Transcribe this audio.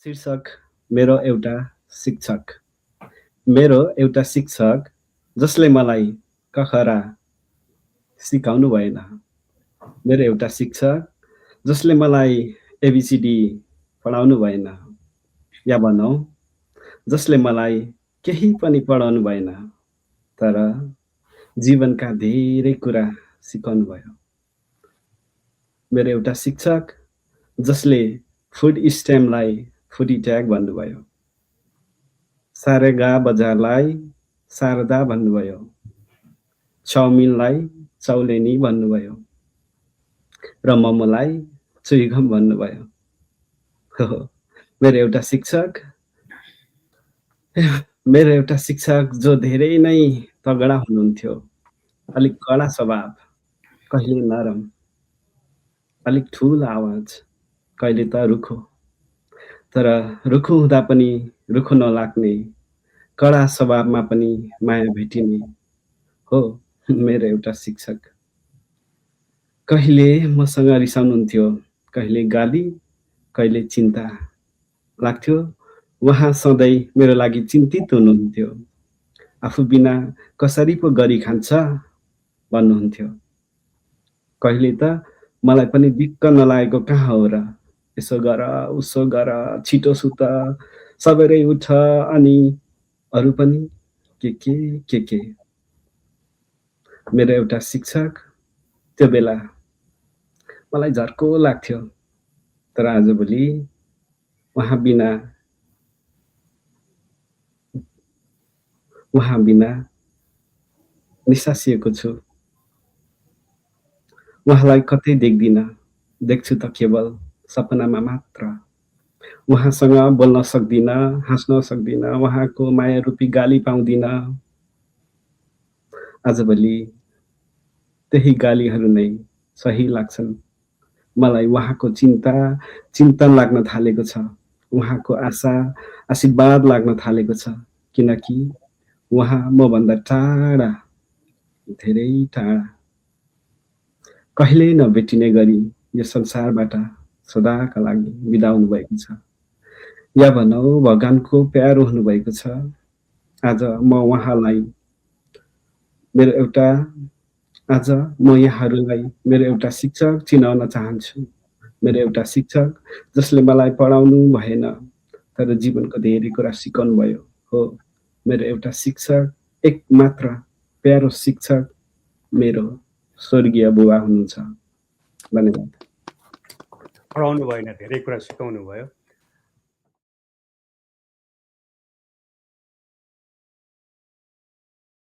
शीर्षक मेरो एउटा शिक्षक। मेरो एउटा शिक्षक जसले मलाई कखरा सिकाउनु भएन। मेरो एउटा शिक्षक जसले मलाई एबिसिडी पढाउनु भएन। या भनौँ जसले मलाई केही पनि पढाउनु भएन, तर जीवनका धेरै कुरा सिकाउनु भयो। मेरो एउटा शिक्षक जसले फुड स्ट्याम्पलाई फुडी ट्याग भन्नुभयो। सारेगा बजारलाई शारदा भन्नुभयो। चाउमिनलाई चौलेनी भन्नुभयो र मोमोलाई चुइगम भन्नुभयो। हो, मेरो एउटा शिक्षक जो धेरै नै तगडा हुनुहुन्थ्यो। अलिक कडा स्वभाव, कहिले नरम, अलिक ठुलो आवाज, कहिले त रुखो। तर रुखो हुँदा पनि रुखो नलाग्ने, कडा स्वभावमा पनि माया भेटिने हो मेरो एउटा शिक्षक। कहिले मसँग रिसाउनुहुन्थ्यो, कहिले गाली, कहिले चिन्ता लाग्थ्यो। उहाँ सधैँ मेरो लागि चिन्तित हुनुहुन्थ्यो। आफू बिना कसरी पो गरी खान्छ भन्नुहुन्थ्यो। कहिले त मलाई पनि दिक्क नलागेको कहाँ हो र, यसो गर उसो गर, छिटो सुत, सबेरै उठ, अनि अरू पनि के। मेरो एउटा शिक्षक त्यो बेला मलाई झर्को लाग्थ्यो, तर आजभोलि उहाँ बिना निसासिएको छु। उहाँलाई कतै देख्दिन, देख्छु त केवल सपनामा मात्र। उहाँसँग बोल्न सक्दिन, हाँस्न सक्दिन, उहाँको माया रूपी गाली पाउँदिन। आजभोलि त्यही गालीहरू नै सही लाग्छन्। मलाई उहाँको चिन्तन लाग्न थालेको छ। उहाँको आशा, आशीर्वाद लाग्न थालेको छ, किनकि उहाँ मभन्दा टाढा, धेरै टाढा, कहिल्यै नभेटिने गरी यो संसारबाट सदाका लागि बिदा हुनुभएको छ। या भनौँ भगवानको प्यारो हुनुभएको छ। आज म यहाँहरूलाई मेरो एउटा शिक्षक चिनाउन चाहन्छु। मेरो एउटा शिक्षक जसले मलाई पढाउनु भएन, तर जीवनको धेरै कुरा सिकाउनु भयो। हो, मेरो एउटा शिक्षक, एक मात्र प्यारो शिक्षक मेरो स्वर्गीय बुबा हुनुहुन्छ। धन्यवाद। पढाउनु भएन, धेरै कुरा सिकाउनु भयो।